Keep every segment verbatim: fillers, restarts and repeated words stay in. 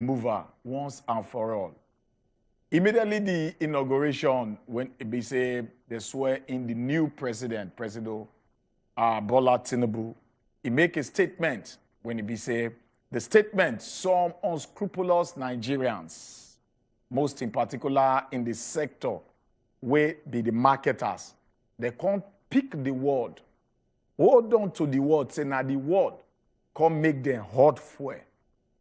mover once and for all. Immediately the inauguration, when e be say they swear in the new president, President uh, Bola Tinubu, he make a statement when he be say the statement some unscrupulous Nigerians, most in particular in the sector where be the marketers, they can't pick the word, hold on to the word, say now the word come make them hot fuel.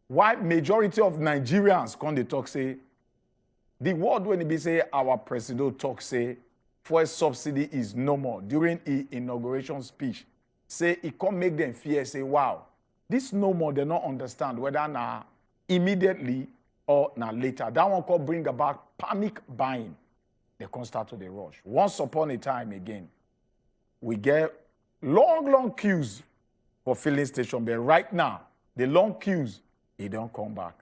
Why majority of Nigerians come they talk say the word when he be say our president talk say fuel subsidy is no more during the inauguration speech, say it come make them fear say wow, this no more, they not understand whether na immediately or na later. That one come bring about panic buying. They come start to the rush. Once upon a time again, we get long, long queues for filling station, but right now, the long queues, they don't come back.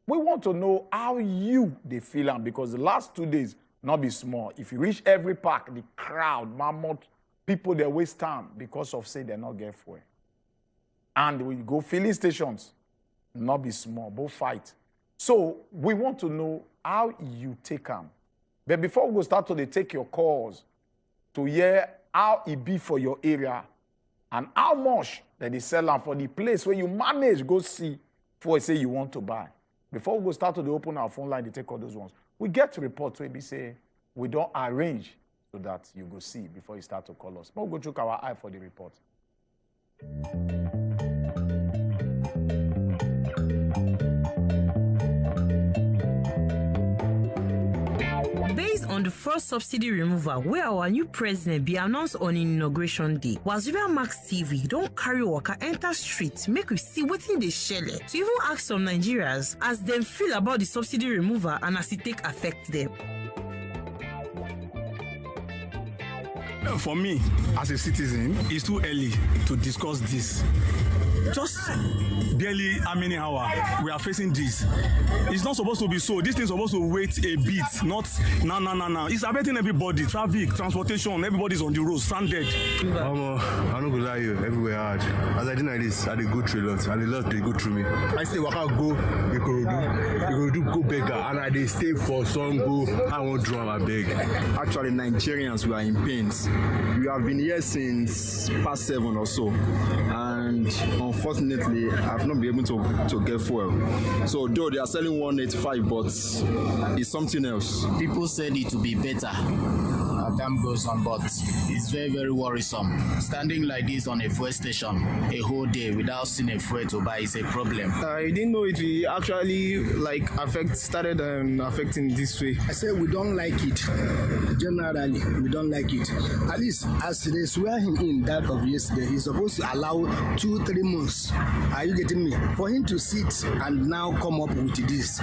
We want to know how you they feel am, because the last two days not be small. If you reach every park, the crowd, mammoth, people they waste time because of say they not get fuel. And we go filling stations, not be small, but fight. So we want to know how you take am. But before we go start to dey take your calls to hear how e be for your area and how much that they sell am for the place where you manage go see for say you want to buy. Before we go start to dey open our phone line, they take all those ones. We get reports where we say we don't arrange so that you go see before you start to call us. But we go check our eye for the report. Based on the first subsidy removal where our new president be announced on inauguration day, Wazobia Max T V don't carry waka enter street, make we see wetin dey shele. To even ask some Nigerians as dem feel about the subsidy removal and as it take affect them. For me, as a citizen, it's too early to discuss this. Just barely how many hours we are facing this. It's not supposed to be so. This thing is supposed to wait a bit, not now, now, now, now. It's affecting everybody. Traffic, transportation, everybody's on the road, stranded. Omo, I no go lie you, everywhere hard. As I dey like this, I dey go through a lot, and a lot dey go through me. I still waka go Ikorodu, Ikorodu go beggar, and I dey stay for Sango. I wan draw am abeg. Actually, Nigerians, we are in pains. We have been here since past seven or so, and unfortunately, I've not been able to, to get fuel. So though they are selling one eighty-five, but it's something else. People said it would be better as time goes on, but it's very, very worrisome. Standing like this on a fuel station a whole day without seeing a fuel to buy is a problem. I didn't know it will actually, like, affect, started, um, affecting this way. I said we don't like it. Generally, we don't like it. At least as they swear him in that of yesterday, he's supposed to allow two, three months. Are you getting me? For him to sit and now come up with this.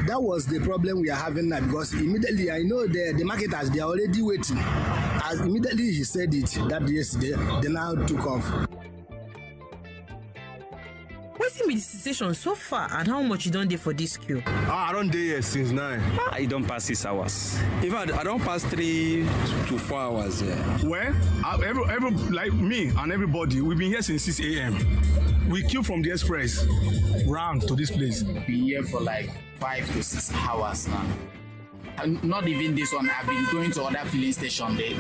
That was the problem we are having now, because immediately, I know the, the marketers, they are already waiting. As immediately he said it that yesterday, they now took off. Wetin be the situation so far and how much you don dey for this queue? Ah, I don dey here since nine. Ah, e don pass six hours. In fact, I don pass three to four hours here. Well, uh, every, every, like me and everybody, we've been here since six a.m. We queue from the express, round to this place. Been here for like five to six hours now. And not even this one, I've been going to other filling station. They,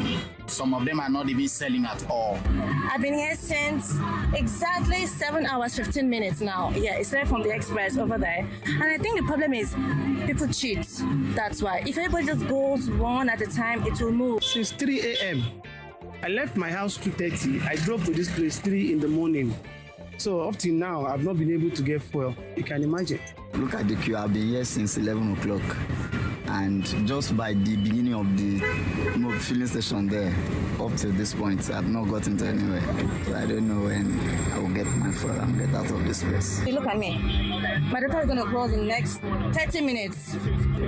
some of them are not even selling at all. I've been here since exactly seven hours, fifteen minutes now. Yeah, it's right from the express over there. And I think the problem is people cheat. That's why. If everybody just goes one at a time, it will move. Since three a.m., I left my house two thirty. I drove to this place three in the morning. So up till now, I've not been able to get fuel. You can imagine. Look at the queue. I've been here since eleven o'clock. And just by the beginning of the mo- filling station there, up to this point, I've not gotten to anywhere. So I don't know when I will get my fuel and get out of this place. You look at me. My daughter is going to cross in the next thirty minutes.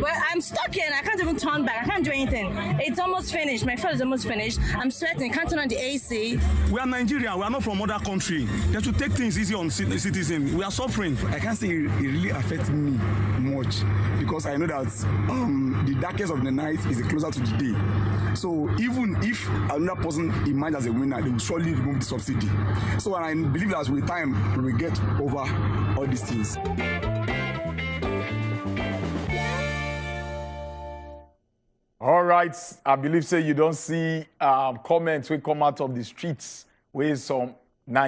Well, I'm stuck here and I can't even turn back. I can't do anything. It's almost finished. My fuel is almost finished. I'm sweating. Can't turn on the A C. We are Nigeria. We are not from other country. They should take things easy on ci- citizen. We are suffering. I can't say it, it really affects me much because I know that um, the darkest of the night is closer to the day. So even if another person emerges as a winner, they will surely remove the subsidy. So I believe that with time we will get over all these things. Right, I believe say you don't see um, comments wey come out of the streets wey some Nigerians